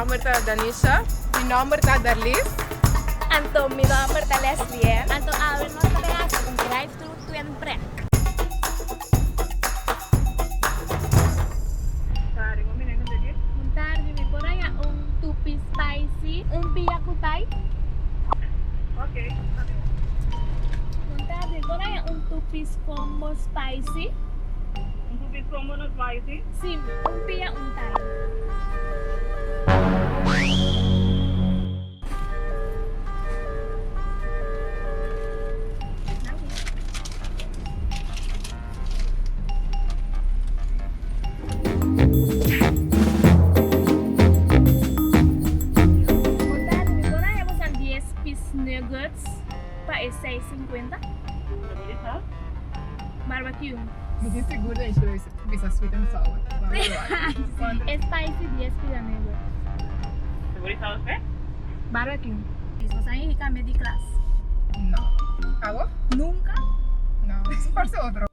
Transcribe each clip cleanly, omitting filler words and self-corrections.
nòmber ta Danisha. Mi nòmber ta Darlis. Anto mi nòmber ta Leslie. Anto awe nos ta bai hasi un drive thru twin prek. Un tardi mi por haña un tupi spicy, un pia ku tai. Un tardi mi por haña un tupi combo spicy. Un tupi combo no spicy? Si, un pia un tai. Nuggets pa e 6.50. Barbecue. Mi tin sigur den shi bisa sweet and sour. E spicy 10 pida nuggets. Barbecue. Bo sa yegi cambia di klas? No. Abo? Nunca. No. Parse otro.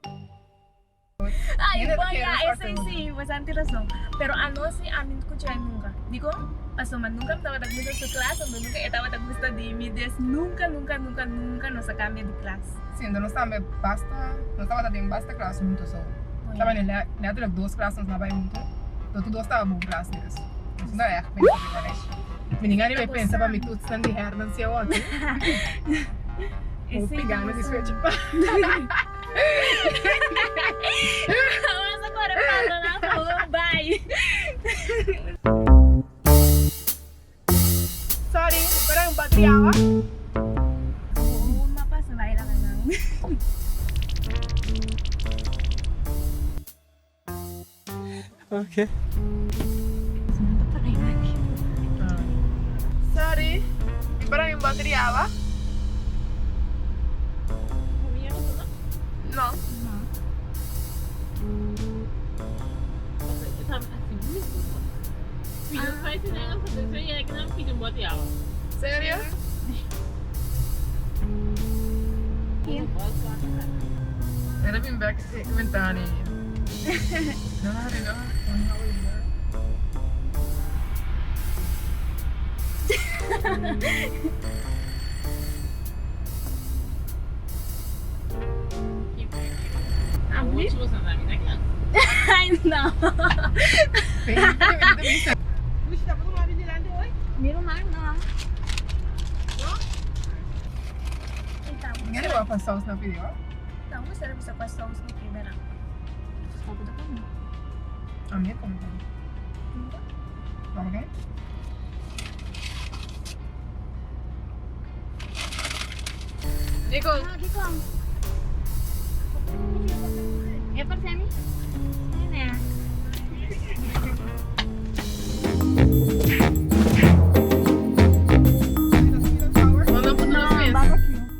Ay, bon ya, esei si, bo sa tin razon. Pero anos si ami no scucha nunca. Dicon? Pasobra nunca mi tabata gusta su klas, anto nunca e tabata gusta di mi. Des nunca, nunca, nunca, nunca nos a cambia di klas. Si, anto nos tambe basta, nos tabata den basta klas hunto, so tabata letterlijk dos klas nos no a bai hunto, pero tur dos tabata bon klas dus nos no tabata echt pensa riba esei. Mi ninga riba e pensa pa mi toetsnan di hernan si awor aki. Hopi gana di switch. Vamos a corre para na bye. Sorry, pero un batriaba. Oh, mapasa baila ka nang. Okay. Sorry, pero un batriaba. No. Serio? Era bin bek e ventana ei. No hari no. Ay no. Mi ruman no. Ngani wa pa saus na pidi wa? Tamo sa bisa pa saus ni pidi na. A mi come tambe. Vamos okay? Nico. Ah, Nico. E por semi? Nene.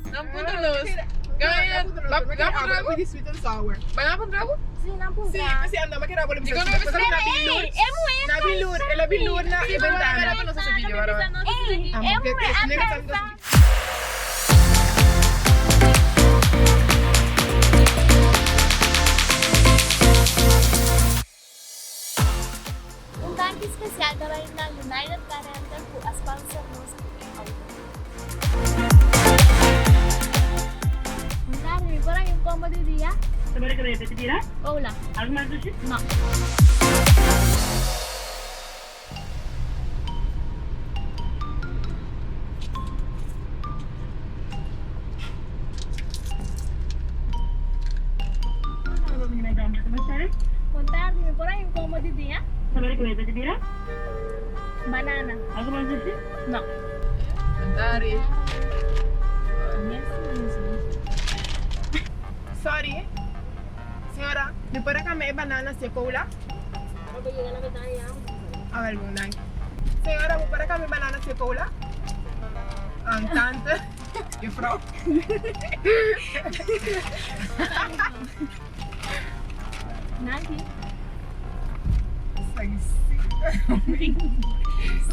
No puntra nos. Gaya, ba sweet and sour. Ba na puntra bo? Si, nan puntra. Si, kasi anda makira bo Ey, e muhe Na bilur, el a bilur na e ventana. Ey, e muhe a pensa. Un danki special ta bai na United Car Rental cu a sponsor nos cu e auto. Un tardi, mi por haña un combo di dia? Hola. No. Bon tardi, mi por haña un combo di dia? Banana. No. Dari. Sorry. Señora, mi por a cambia e banana si e cola? A ver, bon, danki. Señora, mi por a cambia e banana si e cola? Tante, juffrouw. Danki.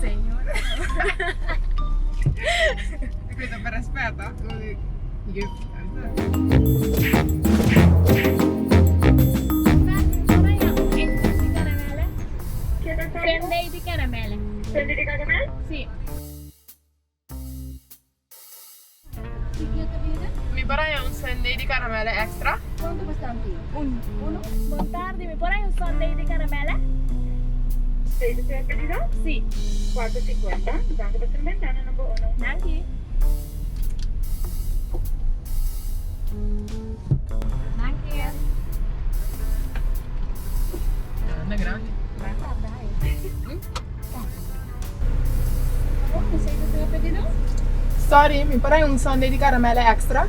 Señora. Ik weet dat respect, hè? Juf. Sundae di caramel. Sundae di caramel? Si. Mi por haña un sundae di caramel extra? Cuanto bastante? Un. Uno. Bon tardi, mi por haña un sundae di caramel? Esey ta su pedido? Si. Cuatro cincuenta. Danki pa ser bentana number uno. Danki. Danki. Anda grandi. Sorry, mi por hay un sundae di caramel extra?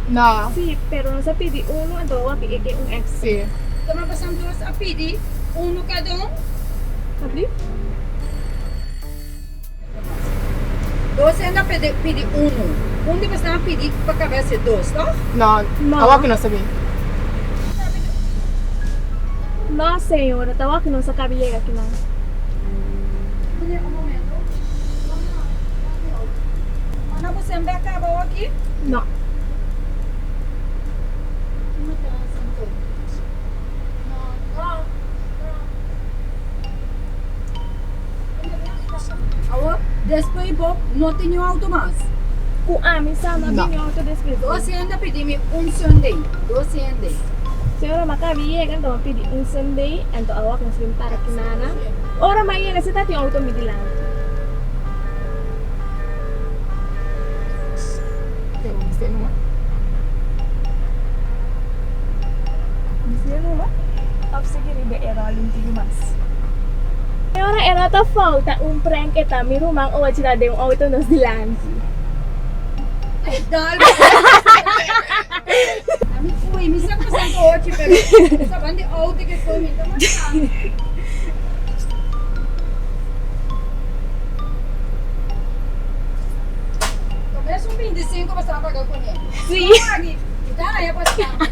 No. Sí, pero nos a pidi uno, anto awor e ke un extra. Sí. Toma pasan dos a pidi uno cada un. Alsjeblieft. Dos hende a pidi pidi unu. Un di boso a pidi pa caba haci dos, toch? No, No. awor cu nos a bin. No, señora, ta awor cu nos a caba yega aki nan. Meneer, un momento. Ana bo semper a caba awor aki? No. Awor, despues bo no tin niun auto mas. Ku ami sa no No. tin auto despues. Dos hende a pidi mi un sundae, dos hende. Señora, mi a caba yega, enton mi a pidi un sundae, enton awor nos bin para kinana. Ora mi a yega si ta tin auto mi dilanti. Yo bis'é numa. Bis'é numa? Of sigui riba e rol un tiki mas? E ora e no ta falta un prank e ta mi ruman ochi ta den un auto nos dilanti. Dal Ami ui mi sa cosa cu ochi pero sa ban di auto ke koe mi ta manda. Mes un 25 bo sa paga cune. Sí. Mi ta haya bastante.